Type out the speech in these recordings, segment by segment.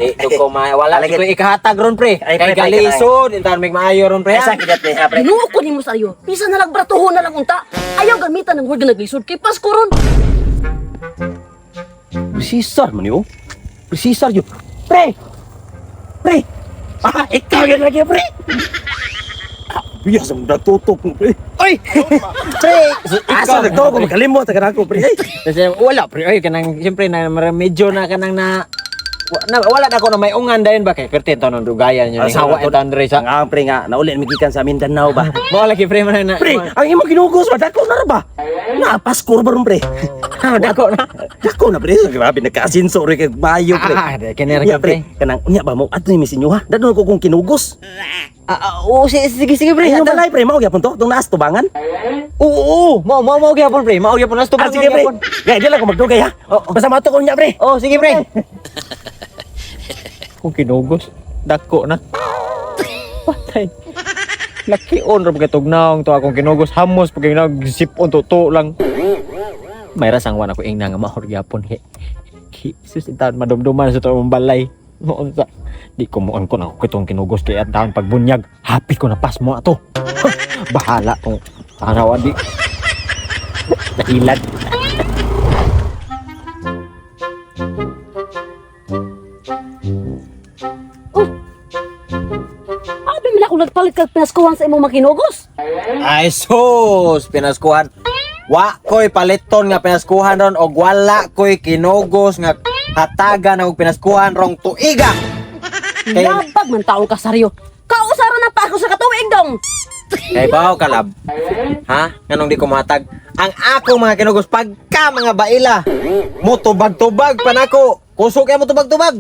Di jud ko ma wala Alagit. jud ko ikahatag ron, pre. Ay, Kay pre, pre, galisod intan mig maayo ron, pre. Ay, Ha? sakit at pre, ha, pre. Ginoo ko nimo saryo. Bisa na lang bratuhon na lang unta. Ayaw gamitan ng word nga naglisod kay Pasko ron. Cesar man yun. Cesar yun. Pre! Pre! Ah, ikaw yun lagi, pre! Ah, biya sa mga tutok mo, pre. Oy! Pre, Asa na to? Kung makalimot, ka na ako, pre. Ay! Kasi wala, pre, oy, kanang siyempre na medyo na kanang na na, wala na ako na may ungan dayon ba kay perti taon ng dugayan yun. Ah, Hawa sa- ito Andre sa. Ang pre nga, nauli migikan sa Mindanao ba? Mao lagi, pre, man na. Pre, ang imong ginugos ba? Dako na ra ba? Napaskor ba ron, pre? Dako na. Dako na, pre. Grabe, nagka-asinso rin kay bayo, pre. Ah, di kini ra Nya, ka, pre. Kanang, unya ba mo? Ato ni misinyo, ha? Dadon ko kung kinugos. Ah, ah, oo, sige, sige, sige, pre. Pre, yung Ato. balay, pre. Mao gyapon to. Itong naas, tubangan. Oo, oo, mao mao mao gyapon, pre. Mao gyapon nas Ah, sige, pre. Gaya, di lang ko magdugay, ha? Oo. Basta mato ko niya, pre. Oh, sige, pre. Kung kinugos, dako na. Patay. Laki on ra kay tugnaong to akong kinugos hamos pag sipon to to lang. May rasang wan ako ingna nga mahor gyapon he. Sus intaon madumduman sa to balay. Noon sa di ko mo angkon ako kitong kinugos kay at taon pagbunyag. Happy ko na pas mo ato. Bahala kung tanawa di. Nailad. Abi man ako nagpalit kag pinaskuhan sa imong makinugos. Ay sus, pinaskuhan. Wa ko'y paliton nga pinaskuhan ron og wala ko'y kinugos nga hatagan og pinaskuhan rong tuiga. Kay- Labag man taong ka saryo. Kausara na pa ako sa katuig dong. Kay bawo kalab. Ha? Nganong di ko mahatag? Ang akong mga kinugos pagka mga baila. Mo tubag-tubag pa nako. Kusog kay mo tubag-tubag.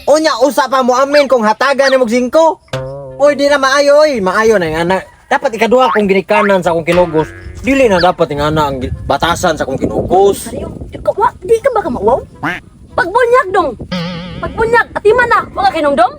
Unya usa pa mo amin kung hatagan nimo og singko. Oy, di na maayo oy, maayo na yung anak. Dapat ikaduha kong ginikanan sa akong kinugos. Dili na dapat yung ana ang batasan sa akong kinugos. Saryo, di ka, wa, di ka ba ka mauwaw? Pagbunyag dong. Pagbunyag, atiman na, wala kinumdom.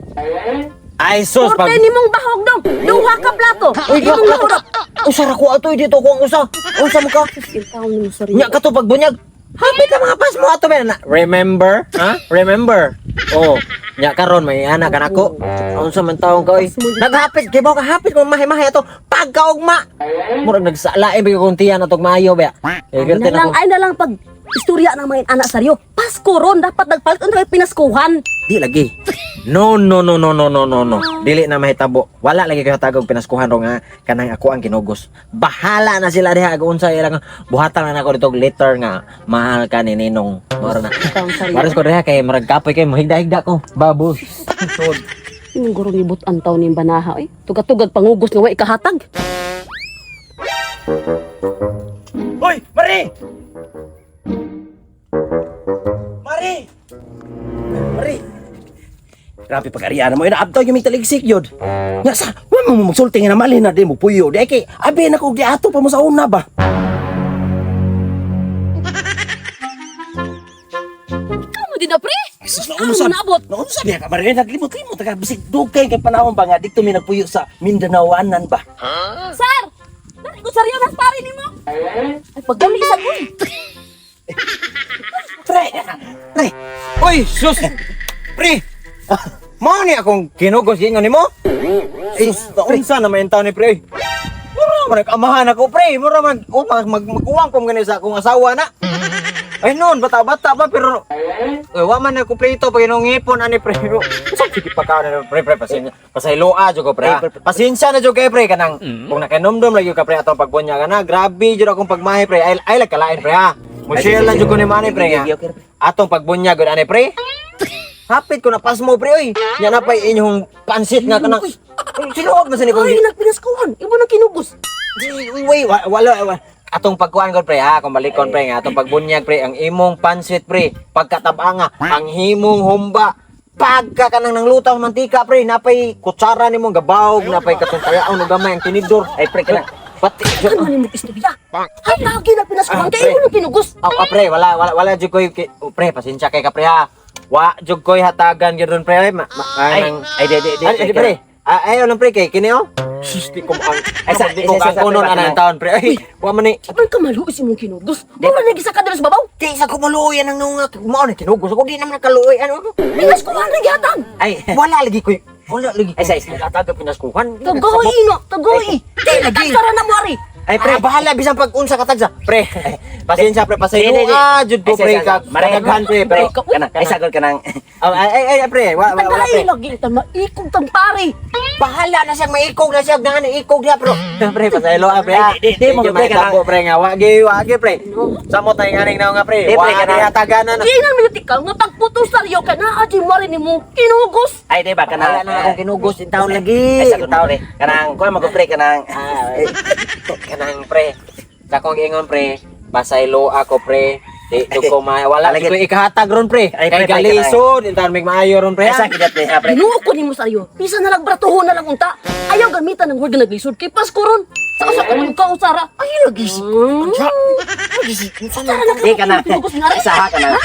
Ay sus, Pag... pag Korte nimong bahog dong. Duha ka plato. Uy, Imong nahurot. Usa ra ko ato dito ko ang usa. Unsa mo ka? Sus, intaon nimo saryo. Nya ka to pagbunyag. Hapit ka mga pas mo ato ba na. Remember? Ha? Remember? Oh, nya karon may anak ka nako. Unsa man taong ka oy? Naghapit kay ba ka hapit mo mahi-mahi ato pagkaugma. Murag nagsalain ba kung tiyan atog maayo ba. Eh, Ay gerte na na lang, ko. ay na lang pag istorya ng mga anak saryo. Pasko ron, dapat nagpalit unta kay pinaskuhan. Di lagi. No, no, no, no, no, no, no, no. Dili na mahitabo. Wala lagi kayo tagag pinaskuhan ro nga kanang ako ang kinugos. Bahala na sila diha ag unsa ilang buhatan na nako dito og letter nga mahal ka ni Ninong. Mora na. Taong saryo. Maris ko diha kay murag kapoy kay mohigda-higda ko. Babos. Sod. Imong guro nibot ang taon ning banaha oy. Tugag-tugag pangugos nga wa ikahatag. Hoy, Mari! Mari! Mari! Grabe pag-ariana mo, inaabtaw yung may taligsik yun. Nga sa, wala mo magsulti nga na mali na di mo puyo. Di ay kay, abi na ko, di ato pa mo sa una ba? Ikaw mo din na pre. Sus, Ano naabot? Naunsa biya ka, Mari? Naglimot-limot, ka, bisig dugay kay panahon ba nga, dito may nagpuyo sa Mindanaoanan ba? Sir! Dali ko saryo nas pare nimo. Ay pagdali sa uy. Pre! Pre! Uy, sus. Pre. Mao ni akong kinugos ingon nimo? Eh, unsa na may taon ni pre? Mura man amahan ako pre, mura man oh, mag, mag, magkuwang ko gani sa akong asawa na. Ay noon, bata-bata pa pero eh, wa man ako pleito pag inong ipon ani pre. Unsa sige pa ka na pre pre pasensya. Pasayloa jud ko pre. Ah. Pasensya na jud kay pre kanang kung nakainomdom lagi ka pre atong pagbunyag na grabe jud akong pagmahi pre. Ay ay kalain pre ha. Mo share lang jud ko ni mani pre nga. Atong pagbunyag gud ani pre. Hapit ko na pasmo pre oy. Nya na pay inyong pansit nga kanang. Sinuod man sa ni kong Ay nagpinaskuhan. Imo nang kinugos. Wait, wala, wala. Atong pagkuan ko pre ha, kung balikon pre nga atong pagbunyag pre ang imong pansit pre, pagkatabanga, ang himong humba, pagka kanang nang lutaw mantika pre, napay kutsara nimong gabawog, napay katong tayaon og gamay ang tinidor. Ay, pre, kana. Pati Ano man nimo istorya? Hatagi na pinaskuhan Ah, kay pre. imo nang kinugos. Oh, ah, pre, wala wala wala jud koy oh, pre, pasensya kay ka pre ha. Wa jud koy hatagan gyud ron pre. Ma, ma, Ay, anang- ay, di, di, di, Ay, di, pre. Ah, ayaw lang pre kay kini oh. Sus, di ko ang Ay, di ko isa, ang kunon pre, ana ang taon pre. Ay, wa man ni. Di man ka maluoy sa imong kinugos. Mura na gisa ka diri sa babaw. Di sa ko maluoy ang nunga. Mao ni kinugos ako di naman nakaluoy ano. Pinaskuhan na gihatag. Ay, Wala lagi ko. Wala lagi. Ay, sa, isa. Hatag ang pinaskuhan. Tagay na, tagay. Di lagi. Tagsara na mo ari. Ay, pre. Pre, bahala bisan pag unsa ka tagsa. Pre, pasensya pre, pasensya. Di, di, di. Ah, jud ko Ay, pre sa, ka. sa, Mare. Kadaghan pre, pre. Uy, Kana, ay sagol ka nang. Oh, ay ay ay pre, wa wa- wala Tagay pre. lagi ta maikog tang pare. Bahala na siya, maikog na siya, na ikog na bro. Pre, pasaylo ah, pre. ah. Ay, di, di, mo, Medyo pre, may kanang- tabo, pre nga. Wagi, wagi, pre. Samot na yung aning na nga, pre. Di, pre, Wagi kanang- hataganan na. Di na minuti ka nga pagputong saryo ka na adi mo rin nimo kinugos. Ay, di ba kanang. Bahala na akong kinugos in taon lagi. Ay, sagol mo, pre. Kanang, kuha mo pre kanang. Ah, eh, kanang pre. Sa akong ingon pre, pasaylo ako pre. Di do ko ma wala Alagit. ko ikahatag ron pre. Ay, Kay pre, pre, galisod, in taon may maayo ron pre. Ay, ah. sa kidat pre, ha, pre. Ginoo ko nimo saryo. Bisa na lang bratuhon na lang unta. Ayaw gamitan ng word nga naglisod kay Pasko ron. Sa usa ka man ka usara. Ay, lagi si. Sara na Di kana. Kinugos nga Ay, sa ha kanang.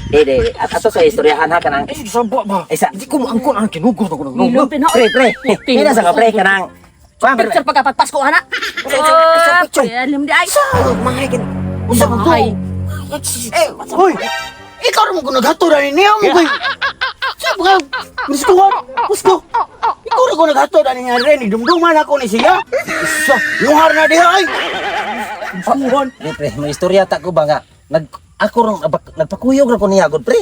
Di, di. At ato sa istoryahan ha kanang. Ay, saba ba? Ay, sa Di ko maangkon ang kinugos na ko nang Milon pina. Pre, pre. Pina sa ka pre kanang. Kuha pre. Picture pagka pagpasko ana. Isa, picture. Pre, alam di ay. Mga Unsa man to? Ay. Eh, Hoy! Ikaw naman kung naghatod ani niya mo koy. Sa mga miskuhan, gusto. Ikaw ra ko naghatod ani nga rin, dumduman ako ni siya. Isa, luhar na diha ay. Miskuhan. Pre, pre, may istorya ta ko ba nga. Nag ako rong nagpakuyog ra ko niya gud pre.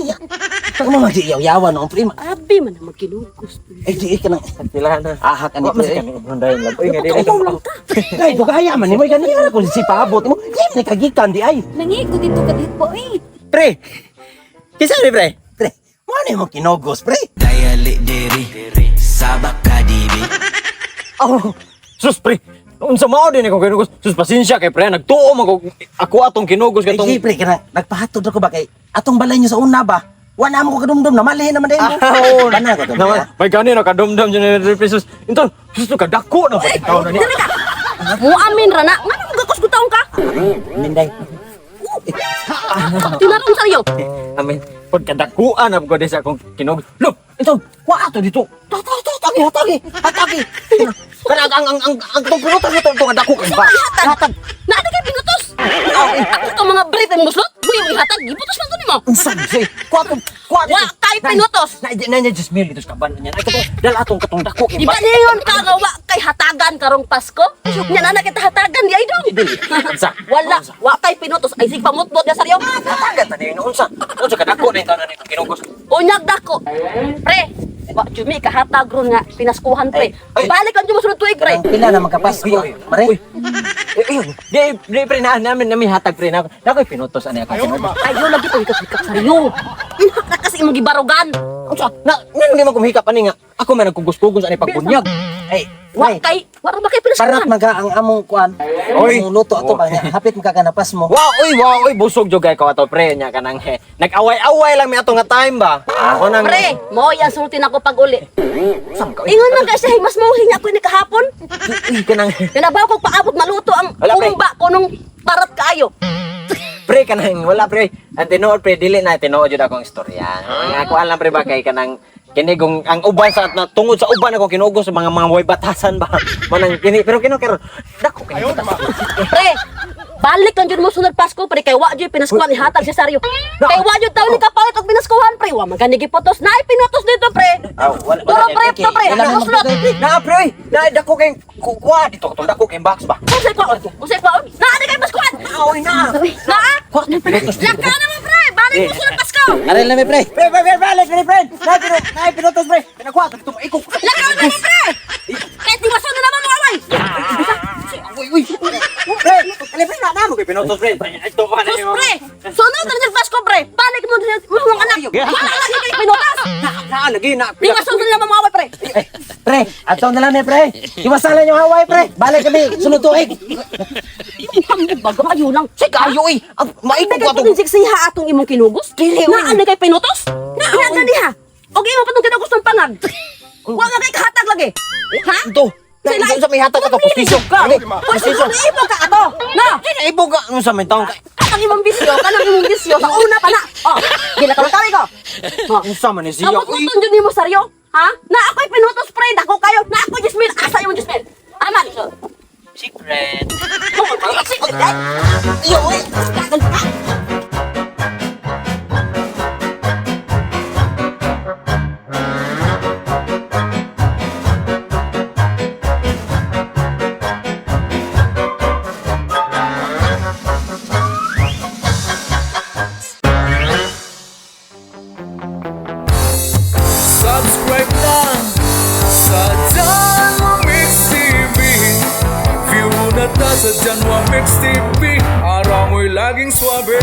Tak mo magiyaw-yawan noon pre. Abi man ang magkinugos. Ay, di kanang Pila na. ahak ani Wa man pre. sa kanang rondayon lang. Uy, nga di Napakauwaw lang ka. Ay, dugaya man nimo gani ra ko si paabot mo. Di man kagikan di ay. Nangigo dito ka dito eh. Pre. Kinsa ni pre? Pre, mo ni mo kinogos pre. Dayali diri Sabak kadibi Oh, sus pre. Unsa mao din akong kinugos? Sus pasensya kay pre, nagtuo man ko ako atong kinugos Ay, katong di pre kanang nagpahatod ra ko ba kay atong balay niyo sa una ba. Wa na mo ko kadumdum na malihin naman dahil mo. Ah, oo. Kana ko to. pre, Naman, ah. may gani nakadumdum dyan ni pre sus. Inton, sus kadako na ba ikaw na ni? Dili ka. Muamin ra na. Ngano mo gakos gutaon ka? Minday. Tinarong saryo. Amin. Pag kadakuan na ko sa akong kinugos. Lo, inton, wa ato dito. Ta ta ta tagi hatagi hatagi. Kana ang tong pinutos ito tong dako kay ba. Ihatag. Naa kay pinutos. Ako ka mga brief ang muslot. Buyo ihatag. Giputos man to nimo. Unsa say? Kuha to, kuha Wa kay pinutos. Na na na just merely dito sa kaban niya. Ay katong dala atong katong dako kay Di ba. ba niyon ka nga wa kay hatagan karong Pasko? Nya na na kita hatagan di ay dong. Unsa? Wala, wa kay pinutos ay sig pamutbot ya saryo. Hatagan ta ni unsa? Unsa kadako na itaw na nitong kinugos? Unyag dako. Pre, wa jud mi kahatag ron nga pinaskuhan pre. Ay. Balik lang jud mo sunod tuig pre. Kanang pila na magkapasko. Uy, uy, Mare. Uy. Eh, eh, Di, di pre na namin namin hatag pre na. Nakoy pinutos ani ako. kinugos. Ayo lagi ko hikap-hikap saryo. Inhak na kasi imong gibarugan. Unsa? Na ngano di man kumhikap ani nga. Ako man nagkugos-kugos ani pagbunyag. Ay, Wa pre. kay, wa ra ba kay Parat pinaskuhan? maga ang among kuan. Oy. Among luto ato ba niya. Hapit makakanapas mo. Wow, uy, wow, uy, busog jud kay ko ato pre nya kanang he. Nag-away-away lang mi ato nga time ba. Ako nang Pre, mo yan sultin ako pag uli. Sam ka. Ingon man kasi mas mo hinya ko ni kahapon. Uy, kanang Nanabaw ko paabot maluto ang Wala, pre. umba ko nung parat kaayo. Pre kanang wala pre. Ang tinuod pre dili na tinuod jud akong istorya. Ang ako alam pre ba kay kanang kini kung ang uban sa na, tungod sa uban ako kinugos sa mga way batasan ba. Manang kini pero kino karon dako kini. Pre, balik lang jud mo sunod Pasko pre kay wa jud pinaskuhan ihatag si Saryo. Kay wa jud taon ni kapalit og pinaskuhan pre. Wa man gani giputos na pinutos dito pre. Aw, wala Puro wala pre to pre. Wala Muslot. Na pre, oy, na dako kay kuha dito katong dako kay box ba. Usay ko, usay ko. Naa di kay paskuhan. Oy na. Naa. Kuha pinutos dito. Laka naman pre, balik mo sunod Pasko. Aray lang pre. Pre, pre, pre, pre, pre, pre, na pino, na pinutos pre. Pinakuha dito maikog. Laka naman pre. Kahit diwason na naman mo away. Uy, uy. Pre, pre, pre, na mo kay pinutos pre. Ito pa na Sus yung. pre, sunod na rin Pasko pre. Balik mo mo mga anak. Wala lagi kay pinutas. Na lagi na. Diwason na naman mo away pre. Eh, pre, ato na lang eh, pre. Iwasalan yung Hawaii, pre. Balik kami, sunod tuig. Hambog bago ayo lang. Say kayo oy. Ang maikog Kay ato. atong siksiha atong imong kinugos. Dili, oy. Naa ni kay pinutos. Naa na diha. Og imo pa tong kinugos ng pangag. Wa nga kay kahatag lagi. Ha? Ito. Sa may hatag ato postisyo. Postisyo. Ibo ka ato. Na. Ibog ka ano sa may taong ka. Kanang imong bisyo, kanang imong bisyo sa una pa na. Oh, gila ka tawig ko. Oh. Unsa man ni siya? Abot mo tong jud nimo saryo. Ha? Na ako'y pinutos, pre. Dako kayo. Na ako'y 10,000. Asa yung 10,000? Aman. Secret. Secret. Yo, eh. Gagal ka. Subscribe na sa Janwa Mix TV. View na ta sa Janwa Mix TV. Araw mo'y laging swabe.